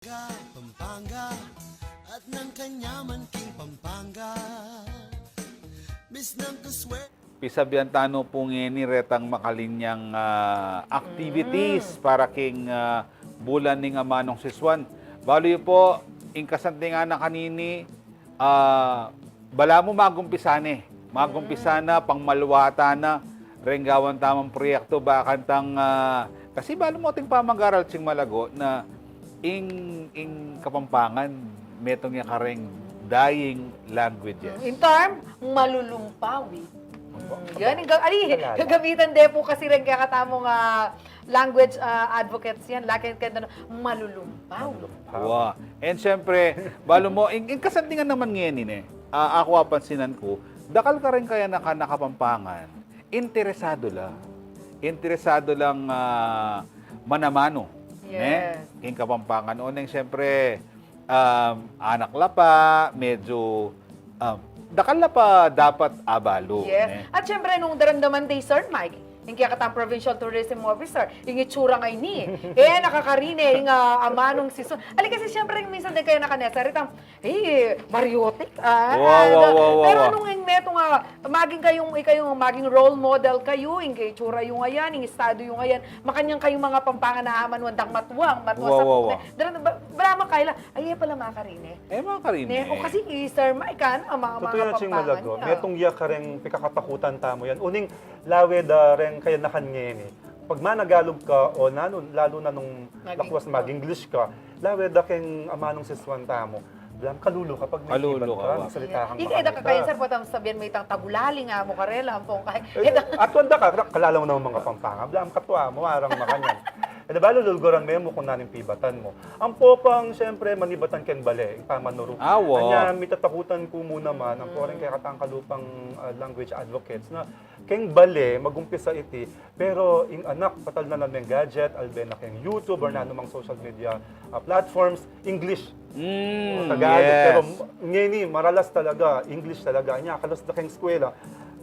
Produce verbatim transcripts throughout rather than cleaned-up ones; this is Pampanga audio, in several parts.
Pampanga, at nang kanyaman king Pampanga. Miss nang kuswe. Pisabian tano pu ngeni retang makalinyang, ah, activities para king, ah, bulan ning amanung sisuan. Balu yu pu, ing kasantingan na kanini, ah, balamu magumpisa ne. Magumpisa na, pangmaluatan na, reng gawan tamung proyektu, bakantang, ah, kasi balu mu ating pamagaral cing malago na ing, ing Kapampangan, metung ya kareng dying languages. In term, malulumpawi. Yan, ing ga-, ali, gagamitan de pu kasi reng kekatamung, ah, language, ah, advocates yan. Laki kaya na malulumpawi. Wa. And siyempre, balu mu, ing, ing kasantingan naman ngeni, ah, aku apansinan ku, dakal kareng kayanakan a Kapampangan, interesadu la. Interesadu lang, ah, manamanu, ne? Yes. King Kapampangan. Oneng, siyempre, um, anak la pa, medyu, um, dakal la pa dapat abalu, yes, ne? At siyempre, nung daramdaman de i Sir Mike, ing kekatang provincial tourism officer, ing itsura ngeni, e, nakakarine, ing, ah, amanung sisuan. Ali kasi, siyempre, minsan de kayanakan e, sarita, e, mariotik, ah. Wa, wa, wa, wa, pero wa. Nung ing metung a, maging kayung, ikayung maging role model kayu, ing itsura yu ngayan, ing estadu yu ngayan, makanyan kayung mga Pampangan a amanuan dang matuang, matuang. Wa, sa wa, wa. Dara-, ba-, bala makayla, ay, e pala makarine. E, makarine. Ne, o kasi i Sir Mike, ano, ang mga, tutu yan, cing Pampangan malago. Metung ya kareng pikakatakutan tamu yan. Uning lawe da reng kayanakan ngeni. Pag managalug ka, o nanu, lalu na nung lakwas mag-English ka, lawe da keng amanung sisuan tamu. Blam, kalulu ka pag may ibat ka, magsalita kang makanita. Ika, da ka kayan, sir, patang sabian me itang tagulaling amu karela, ampong kay. E, atuan da ka, kalalaw na mga Pampanga. Blam, katua mu, arang makanyan. E, da balu lulguran me mu kung nanu ing pibatan mu. Ampo pang, siyempre, manibatan keng bale, ing pamanuru. Awa. Anya, mitatakutan ku mu naman, ampo reng kekatang kalupang, ah, language advocates na keng bale, magumpisa iti, pero ing anak, patalnan na meng gadget, albe na keng YouTube or nanumang social media, ah, platforms, English. Mm, o Tagalog. Yes. Pero ngeni, maralas talaga, English talaga. Anya, kalas da keng eskwela,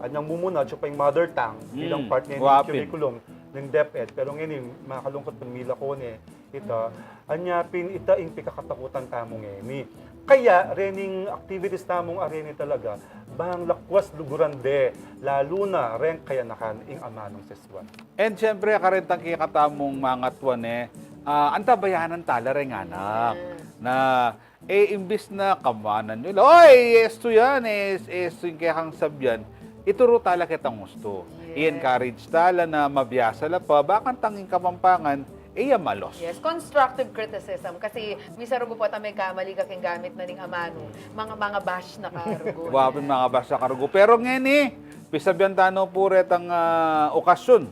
anyang mumuna, atsu pa ing mother tongue, bilang part na ning curriculum ning DepEd. Pero ngeni, makalungkut, pin milako ne ita, anya pin ita ing pikakatakutan tamu ngeni. Kaya, rening activities tamung areni talaga, bang lakwas luguran de, lalu na reng kayanakan ing amanung sisuan. And siyempre, kareng kekatamung mangatuan e, ah, antabayanan tala reng anak. Na, e, imbis na kamanan yu la, oy, estu yan, e, estu ing kekang sabian, ituru tala ketang ustu. Yes. I-encourage tala na mabiasa la pa, bakantang ing Kapampangan, e ya malos. Yes, constructive criticism. Kasi minsan rugu pu, at migkamali ka keng gamit na ning amanu, mga, mga bash na ka rugu. Wa pin, mga bash na ka rugu. Pero ngeni, pisabian tano pu retang, ah, okasyun,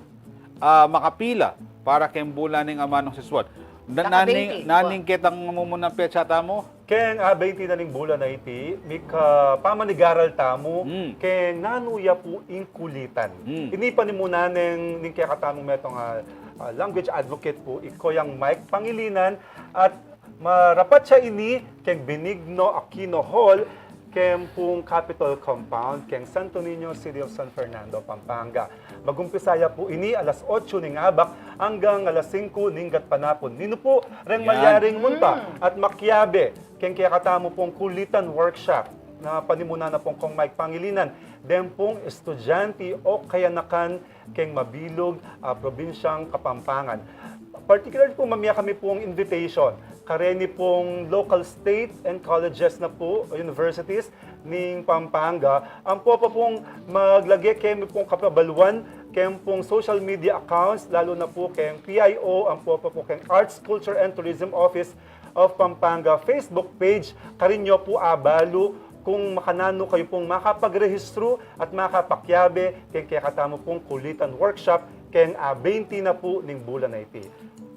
ah, makapila para keng bulan ning amanung sisuan. Na-, naka-twenty, nanu ing ketang mumunang petsa tamu? Keng, ah, twenty na ning bulan a iti, mika pamanigaral tamu keng nanu ya pu ing kulitan. Ini panimunan ning, ning kekatamung metung a, ah, language advocate pu, i Koyang Mike Pangilinan, at marapat ya ini keng Benigno Aquino Hall, keng pung Capitol Compound, keng Santo Niño, City of San Fernando, Pampanga. Magumpisa ya pu ini alas otso ning abak anggang alas singko ning gatpanapun. Ninu pu reng malyaring munta at makiabe keng kekatamu pung kulitan workshop na panimunan na pung Kong Mike Pangilinan, deng pung estudyante o kayanakan keng mabilug a probinsyang Kapampangan. Particularly pu, mamie kami pung invitation kareni pung local state and colleges na pu, universities ning Pampanga, ampo pa pung maglage kami pung kapabaluan keng pung social media accounts, lalu na pu keng P I O, ampo pa pu keng Arts, Culture, and Tourism Office of Pampanga Facebook page, karin yu pu abalu kung makananu kayu pung makapagrehistru at makapakiabe keng kekatamu pung kulitan workshop keng a twenty na pu ning bulan a iti.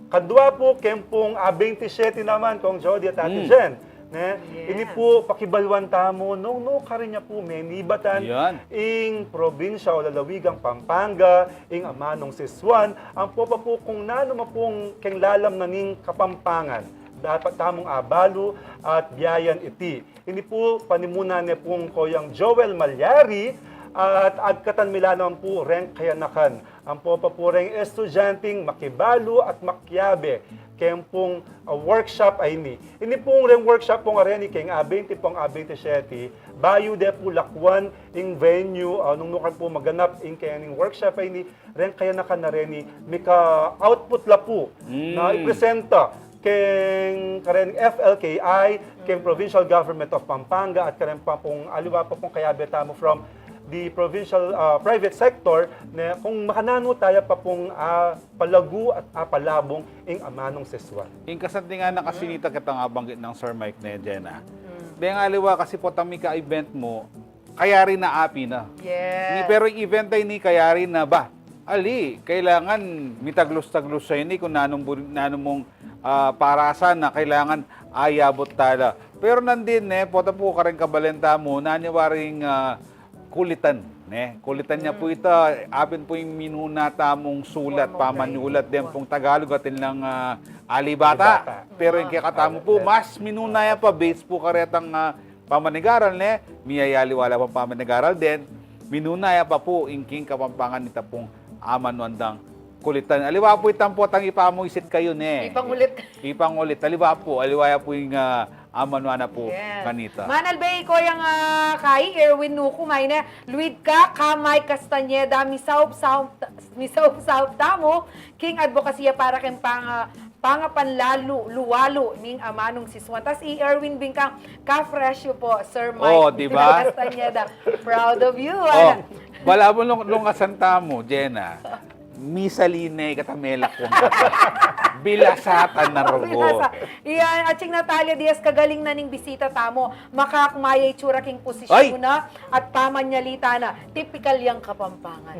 Kadua pu, keng pung a twenty-seven naman, Kong Jody at Ate Jen, ne? Yes. Ini pu, pakibaluan tamu nung nu karin ya pu menibatan ing probinsya o lalawigang Pampanga ing amanung sisuan, ampo pa pu kung nanu man pung keng lalam na ning Kapampangan dapat tamung abalu at biayan iti. Ini pu, panimunan ne pung Koyang Joel Malyari, At agkatan mi la naman pu reng kayanakan ampo pa pu reng estudyanteng makibalu at makiabe keng pung, ah, workshop a ini. Ini pung reng workshop pung areni keng A twenty pung A twenty-seven, bayu de pu lakwan ing venue, ah, nung nukarin pu maganap ing keng workshop a ini, reng kayanakan na reni mika-output la pu na ipresenta keng karen F L K I, keng Provincial Government of Pampanga, at karen pa pung aliwa pa pung kayabe tamu from the provincial, ah, private sector, ne, kung makananu taya pa pung, ah, palagu at, ah, palabung ing amanung sisuan. Ing kasantingan na kasi nita ketang abanggit nang Sir Mike ne, Jenna. Deng aliwa kasi potang mika-event mu, kayari na api na. Yes. Ni, pero ing event a ini kayari na ba? Ali, kailangan mitaglus-taglus sa ini kung nanung buri-, nanung mung, ah, parasan na kailangan ayabut tala. Pero nandin, ne, pota pu kareng kabalen tamu, naniwaring, ah, kulitan, ne? Kulitan ya pu ita, apin pu ing minuna tamung sulat, pamanyulat den pung Tagalog atin lang, ah, alibata. Alibata. Pero ing kekatamu pu, mas minuna ya pa base pu karetang, ah, pamanigaral, ne? Miyayaliwa la pang pamanigaral den, minuna ya pa pu ing king Kapampangan ita pung amanuan dang kulitan. Aliwa pu itang potang ipamuisit kayu, ne? Ipangulit. Ipangulit. Aliwa pu, aliwa ya pu ing, ah, amanuan na pu kanita. Manalbe iko yang, ah, kai Erwin Nuku, mayne, luid ka, ka Mike Castañeda, misaub-saub, misaub-saub tamu king adbokasiya para keng panga-, pangapanlalu, luwalu ning amanung sisuan. Tas i Erwin Bingkang, ka-fresh yu po, Sir Mike. Oh, di ba? Castañeda. Proud of you, ah. Balamu nung, nung asan tamu, Jenna. Misaline, katamelak kung bilasatan na rugo. Bilasa. Iyan, at sing Natalia Diaz, kagaling na ning bisita tamu. Makakmaya itsura king posisyon na at pamanyalita na. Tipikal yang Kapampangan.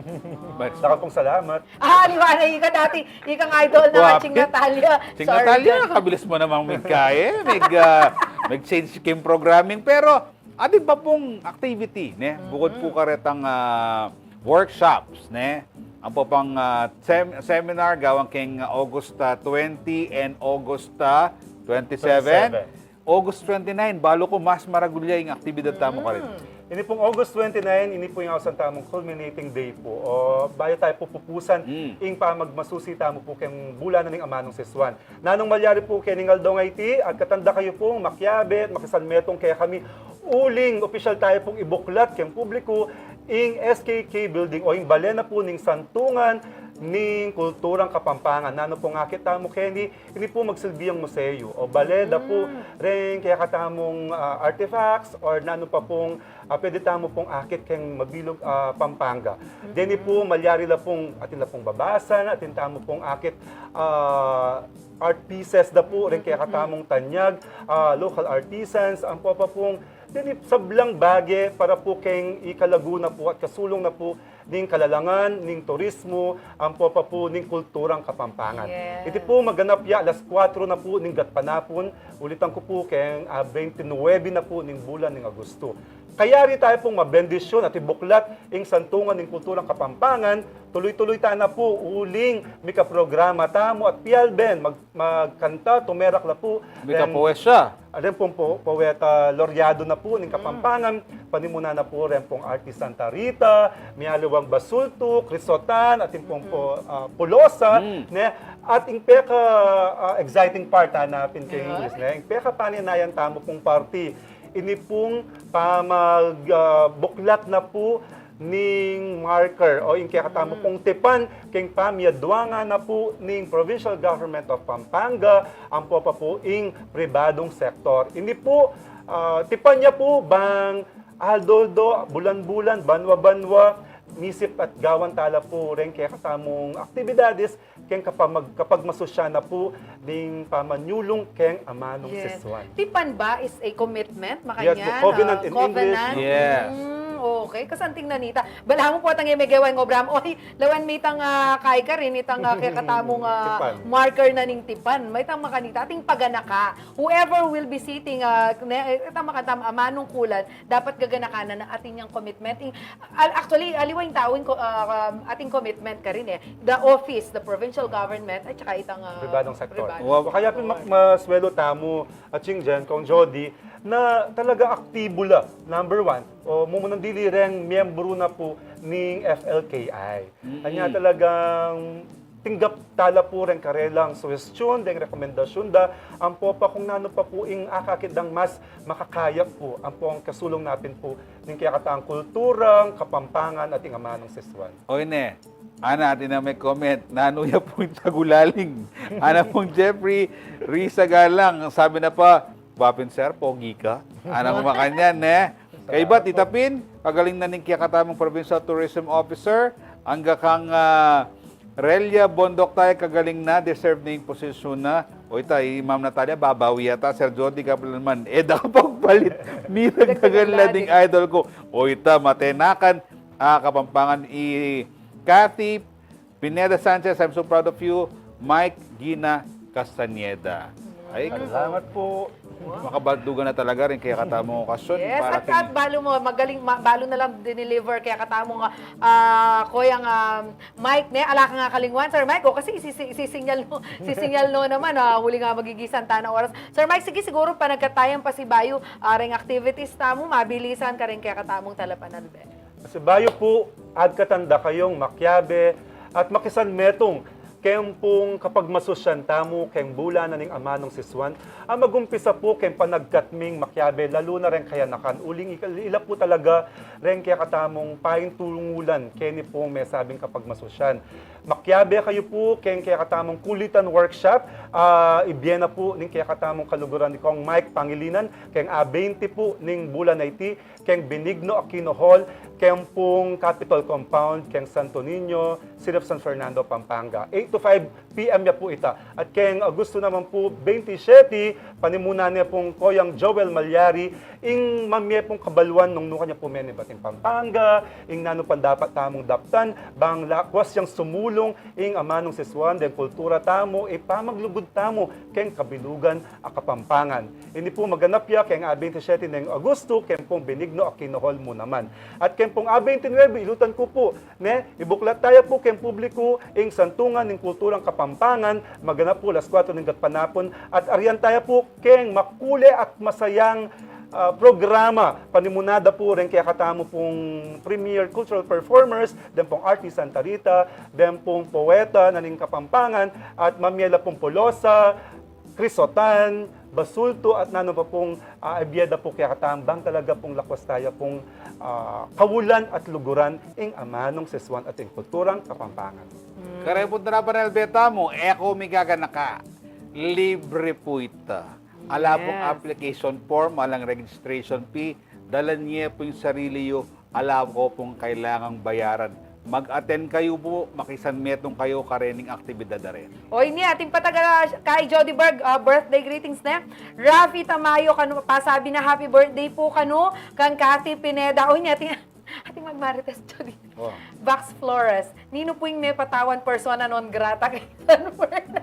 Dakal pung salamat. Ah, aliwa na, ika dati, ikang idol na, Ching Natalia. Ching Natalia, kabilis mu namang migkae, mig, ah, mig-change king programming. Pero, atin pa pung activity, ne? Bukod pu karetang, ah, workshops, ne? Ampo pang, ah, sem-, seminar, gawan keng, ah, August, ah, twenty and August, ah, twenty-seven. August twenty-nine, balu ku mas maragul ya ing aktibidad tamu karin. Ini pung August twenty-nine, ini pu ing ausan tamung culminating day pu. O, bayu tayu pu pupusan ing pamagmasusi tamu pu keng bulanan ning amanung sisuan. Nanung malyari pu kening aldo a iti, agkatan da kayu pung makiabe at makisanmetung kekami uling opisyal tayu pung ibuklat keng publiku ing S K K Building o ing bale na pu ning Santungan ning Kulturang Kapampangan. Nanu pung akit tamu keni, ini pu magsilbi yang museyu o bale da pu reng kekatamung, ah, artifacts or nanu pa pung, ah, pwede tamu pung akit keng mabilug, ah, Pampanga. Deni pu malyari la pung, atin la pung babasan, atin tamu pung akit, ah, art pieces da pu reng kekatamung tanyag, ah, local artisans, ampo pa pung deni sablang bage para pu keng ikalagu na pu at kasulung na pu ning kalalangan, ning turismo, ampo pa pu ning kulturang Kapampangan. Iti pu maganap ya alas kuwatro na pu ning gatpanapun, ulitan ku pu keng, ah, twenty-nine na pu ning bulan ning Agosto. Kayari tayu pung mabendisyun at ibuklat ing Santungan ning Kulturang Kapampangan, tuluy-tuluy ta na pu uling mikaprograma tamu at pialben mag-, magkanta, tumerak la pu. Mikapoesya. Ren pung po-, poeta loreado na pu ning Kapampangan, panimuna na pu ren pung artist Santa Rita, mialiwang Basulto, Crisotan, atin pung po-, ah, Pulosa, ne? At ing peka, ah, exciting part, ah, na pin keng English, ne? Ing pekapaninayan tamu pung party, ini pung pamag-, ah, buklat na pu ning marker o ing kekatamu pung tipan keng pamiyaduangan na pu ning Provincial Government of Pampanga, ampo pa pu ing pribadung sektor. Ini pu, ah, tipan ya pu bang aldo-aldo, bulan-bulan, banwa-banwa, misip at gawan tala pu reng kekatamung aktibidades keng kapamag-, kapagmasusyan na pu ning pamanyulung keng amanung sisuan. Tipan ba is a commitment? Makanyan, covenant in English. Yes. Mm, okay. Kasanting na nita. Balamu potang e megewa ing obra mu. Oy, lawen mi itang, ah, kaikari, itang, ah, kekatamung, ah, marker na ning tipan. Mayta makanita, ating paganaka. Whoever will be sitting, ah, ne, itang makanta, amanung kulan, dapat gaganaka na atin yang commitment. Ing-, Al-, actually, aliwa ing tau ing ko-, ah, um, ating commitment karin e. The office, the provincial government, at saka itang, ah, pribadung sektor. Pribadung sektor. Wa-, wa kaya pin ma-, maswelo tamu, Ching Jen, Kong Jody, na talaga aktibo la, number one, o mumunang dili reng miyembru na pu ning F L K I. Anya talagang tinggap tala pu reng karelang suhestyon, deng rekomendasyun da, ampo pa kung nanu pa pu ing akakit dang mas makakaya pu, ampo ing kasulung na pin pu ning kekatang kulturang Kapampangan at ing amanung sisuan. Oy ne, ana, atin na me comment, nanu ya pung tagulaling? Ana pung Jeffrey Risa Galang, sabi na pa, "Ba pin, sir, pogi ka?" Ana ku makanyan, ne? Kaybat, ita pin, kagaling na ning kekatamung Provincial Tourism Officer, angga kang, ah, Relia Bondok, taya, kagaling na, deserve na ing posisyon na. O ita, i Ma'am Natalia, babawi yata, Sir Jody, kapilan man. E da ka pagpalit, miragdagan la ding idol ku. O ita, matenakan, ah, Kapampangan, i Kathy Pineda Sanchez, I'm so proud of you. Mike Gina Castañeda. Ay, salamat po. Makabaldugan na talaga rin kaya katamung okasyon. Yes, para at, at balu mo, magaling, ma, balu na lang dineliver kaya katamung, ah, Koyang, ah, Mike, ne? Ala ka nga kalingwan, Sir Mike, o kasi isi-, isisinyal no, sisinyal no naman, ah, huli nga magigisan ta na oras. Sir Mike, sige, siguro panagkatayan pasibayu, ah, reng activities tamu, mabilisan karing kaya katamung talapanalbe. Pasibayu pu, agkatan da kayung makiabe at makisanmetung keng pung kapagmasusyan tamu keng bulanan ning amanung sisuan, a magumpisa pu keng panagkat ming makiabe, lalu na reng kayanakan, uling ila, ila pu talaga reng kekatamung paintungulan keni pung mesabing kapagmasusyan. Makiabe kayu pu keng kekatamung kulitan workshop, ah, ibie na pu ning kekatamung kaluguran ni Kong Mike Pangilinan, keng a twenty pu ning bulan a iti, keng Benigno Aquino Hall, keng pung Capitol Compound, keng Santo Niño, City of San Fernando, Pampanga. Eight to five P M ya pu ita. At keng Agosto naman pu twenty-seven, panimunan ne pung Koyang Joel Malyari, ing mamie pung kabaluan nung nukan ya pu menibat ing Pampanga, ing nanu pang dapat tamung daptan, bang lakwas yang sumulung ing amanung sisuan deng kultura tamu, ipamaglugud tamu keng kabilugan a Kapampangan. Ini pu maganap ya keng a twenty-seven neng Agosto, keng pung Benigno Aquino Hall mu naman. At keng pung a twenty-nine, ilutan ku pu, ne, ibuklat taya pu keng publiku ing Santungan ning Kulturang Kapampangan, maganap pu alas kuwatro ning gatpanapun, at aryan taya pu keng makule at masayang, ah, programa, panimunada pu reng kekatamu pung premier cultural performers, deng pung artist santa Rita, deng pung poeta na ning Kapampangan, at mamie la pung polosa, krisotan, basultu, at nanu pa pung, ah, ibie da pu kekatamu bang talaga pung lakwas taya pung, ah, kaulan at luguran ing amanung sisuan at ing kulturang Kapampangan. Kareng pung talapanalbe tamu, e ko migaganaka. Libre pu ita. Ala pung application form, alang registration fee, dalan ye pu ing sarili yu, ala ko pung kailangang bayaran. Mag-attend kayu pu, makisanmetung kayu karening aktibidad a reni. O, ini ating patagal, ah, kay Jody Berg, ah, birthday greetings ne. Rafi Tamayo, kanu, pasabi na happy birthday pu kanu, kang Kathy Pineda. O, ini ating, ating magmarites, Jody. Vax Flores, ninu pu ing mepatawan persona non grata kay San Fernando?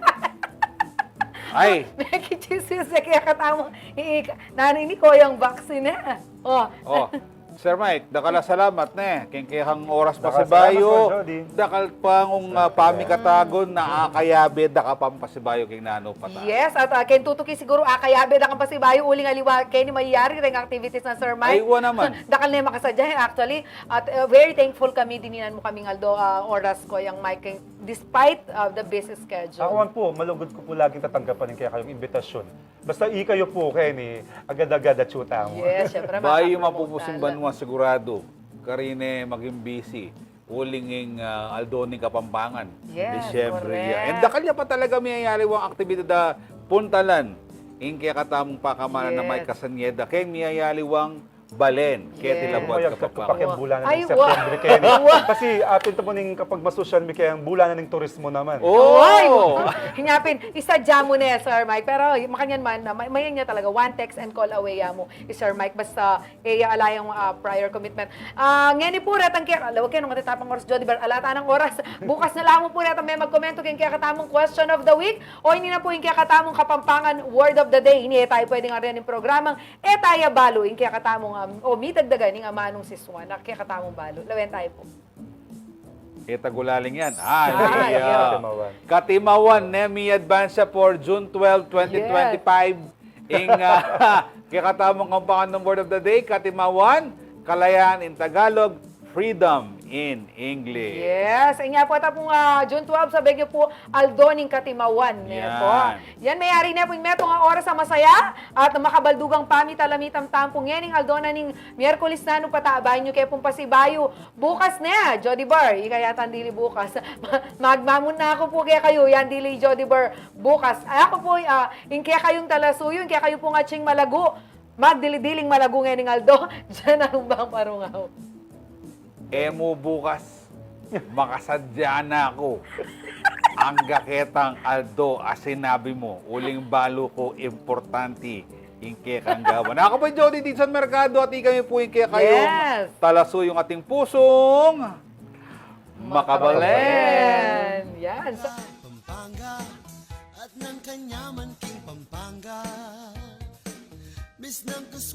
Ay. Mekichismis ya kekatamu. I, i, nanu ini, Koyang Vax ini? O. O. Sir Mike, dakal a salamat ne. Keng kekang oras pasibayu. Dakal pung, ah, pamikatagun na akayabe da ka pang pasibayu keng nanu pa ta. Yes, at, ah, keng tutuki siguru akayabe da kang pasibayu uling aliwa keni mayari reng activities na Sir Mike. Ay, wa naman. Dakal ne makasadya, actually. At, uh, very thankful kami, dininan mu kaming aldo, ah, oras, Koyang Mike, despite, uh, the busy schedule. Aku man pu, malugud ku pu laging tatanggapan ing kekayung imbitasyon. Basta ikayu pu keni, agad-agad atyu tamu. Yes, syempre, bayu mapupus ing banua siguradu, karine maging busy. Uling ing, ah, aldo ning Kapampangan. Yes, Disyembre ya. Correct. And dakal ya pa talaga miyayaliwang aktibidad a puntalan ing kekatamung pakamalan a Mike Castañeda. Keng miyayaliwang balen keti labuad Kapampangan. Ay, wa. September keni. Kasi atin ta mu ning kapagmasusyan mi keng bulanan ning turismo naman. O! Ay, wa. Inya pin, isadya mu ne, Sir Mike. Pero makanyan man, may, mayan ya talaga, one text and call away ya mu i Sir Mike. Basta, e ya ala yang, ah, prior commitment. Ah, ngeni pu retang kaya, ala, wa, kaya nung matatapang oras, Jody Bar, ala tanang oras. Bukas na la mu pu retang me magkomento keng kekatamung question of the week. O ini na pu ing kekatamung Kapampangan word of the day. Ini e tayu pwedeng aryan ing programang e taya balu ing kekatamung, um, o midagdagan ing amanung sisuan a kekatamung balu. Lawen tayu pu. E tagulaling yan. Ah, katimawan. Katimawan, ne, mi-advance ya for June twelve, twenty twenty-five. Ing, ah, Kekatamung Kapampangan word of the day, katimawan, kalayan in Tagalog, freedom in English. Yes, inya po, ta pung, ah, June twelve, sabyan yu pu aldo ning katimawan, ne Yan. po. Yan, mayari ne pu ing metung a oras a masaya at makabaldugang pamitalamit tamu pung ngening aldo na ning Miyerkules na, nung patabayan yu ke pung pasibayu. Bukas ne, Jody Bar, ika yata dili bukas. Magmamun na aku pu kekayu, yan dili Jody Bar bukas. Ay, aku pu, ah, ing kekayung talasuyu, ing kekayu pung atsing malagu, magdili-diling malagu ngening aldo, dinan na rin bang parungaw? E mu bukas, makasadya na ku. Angga ketang aldo a sinabi mu, uling balu ku importante ing kekang gawan. Aku pu i Jody Dizon Mercado at ikami pu ing kekayung Yes. talasuyung ating pusung makabalen. Yan. So, Pampanga at ng kanyaman king Pampanga. Miss ng kaswerte